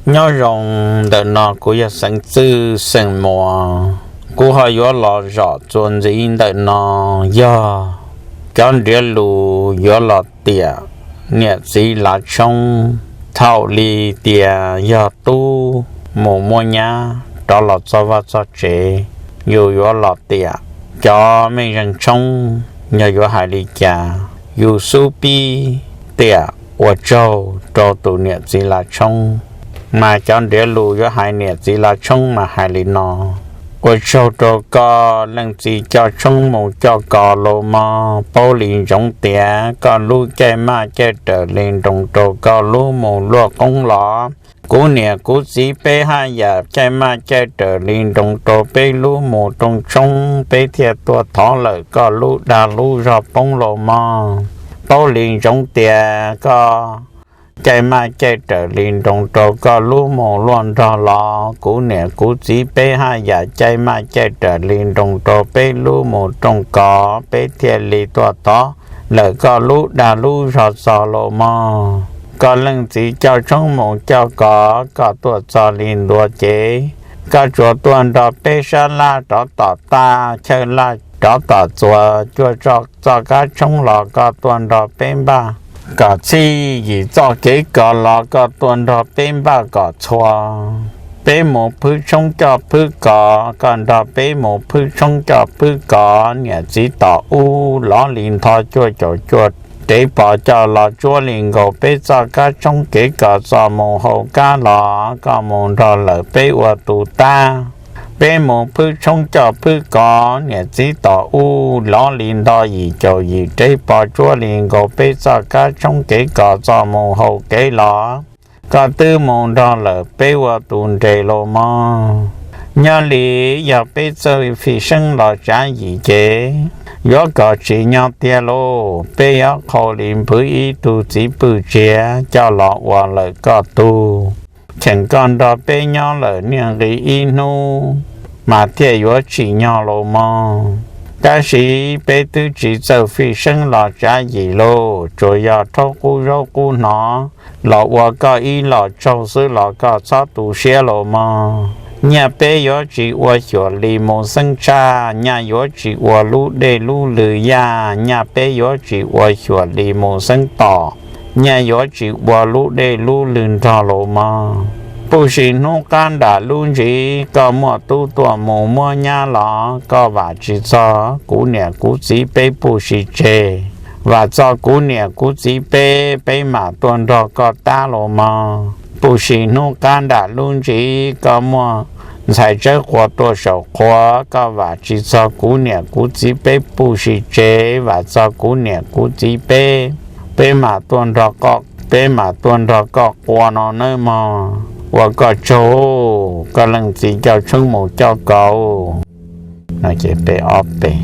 Nyob zoo, ntawm no kuv yog Xeev Txwj xeem Muas. Kuv ho yuav los zom txuas ntxiv ntawm no yog cov ntiav lus yuav los tiam niam txiv lav tshoob. Thaum li tias yog tub mus muab nyab rov los txog vaj txog tsev, yus yuav los tiam cov mej zeeg tshoob yog yuav hais li cas, yus xub pib tiam ua tsaug rau tus niam txiv lav tshoob. Mas cov ntiav lus yuav hais niam txiv lav tshoob mas hais li no: Ua tsaug rau koj leej txiv coj tshoob mus coj kos los mog, paub li ntsoov tias koj lub caij maj caij raws li nroos rau koj lub mus luaj qoob los. Kuv niam kuv txiv peb haj yam caij maj caij raws li nroos rau peb lub mus rooj tshoob, peb thiaj tuaj thov lawm koj lub dag lub zog poob los mog. Paub li ntsoov tias koj caij maj caij raws li nroos rau koj lub mus luaj nrog los. Kuv niam kuv txiv peb haj yam caij maj caij raws li nroos rau peb lub mus rooj kos, peb thiaj li tuaj thov lawm koj lub dag lub zog txog los mog. Koj leej txiv coj tshoob mus coj kos, koj tuaj txog li ntua ces koj tsuas tuaj nrog peb sab laj rov tom taj, chawj laj rov tom txuas, cuaj txoj kab tshoob los koj tuaj nrog peb npaj kom txhij, yim txoj kev kos los koj tuaj nrog peb npaj kom txhua. Peb mus phwb tshoob coj phwb kos, koj nrog peb mus phwb tshoob coj phwb kos, niam txiv tom ub lov li ntho cuaj caum cuaj rev pos coj los tsuab li nkaus peb txoj kab tshoob, kev kos txoj mus hauv kab los koj mus nrog lawm peb ua tus tab. Peb mus phwb tshoob coj phwb kos, niam txiv tom ub lov li nto yim caum yim rev pos tsuab li nkaus peb txoj kab tshoob, kev kos txoj mus hauv kev los koj twb mus nrog lawm peb ua tus nres los mog. Nyob li yog peb txawj fij seeb los tsav yim ces yuav kom tsim nyog tiag lauj, peb yuav qhau li npwv ib tug txiv pwj tsiav coj los ua lawm koj tug, cheem koj nrog peb nyob lawm niaj nqis ib hnub mas thiaj yuav tsim nyog los mog. Tab sis peb twb tsis txawj fij seeb los tsav yim lauj, tsuas yog rhaub qub zaub qub hnov los ua koj ib los tsaug xwb los koj txhob tu siab los mog. Nyaj peb yuav tsis ua xyuam li mus xeeb tshaj, nyaj yuav tsis ua lub dej lub lw yaj, nyaj peb yuav tsis ua xyuam li mus xeeb tom, nyaj yuav tsis ua lub dej lub lw nrog los mog. Puj sim hnub qab nram lub ntsis koj muaj tub tuaj mus muab nyab los koj vam tsis txog kuv niam kuv txiv peb puj sim tseg, vam txog kuv niam kuv txiv peb, peb mam tuaj nrog koj tab los mog. Puj sim hnub qab nram lub ntsis koj muaj ntxhais tsawb qhua tuaj saum qhua, koj vam tsis txog kuv niam kuv txiv peb puj sim tseg, vam txog kuv niam kuv txiv peb, peb mam tuaj nrog koj, peb mam tuaj nrog koj qua no nawb mog. Ua koj tsaug, koj leej txiv coj tshoob mus coj kos no ces peb ob peb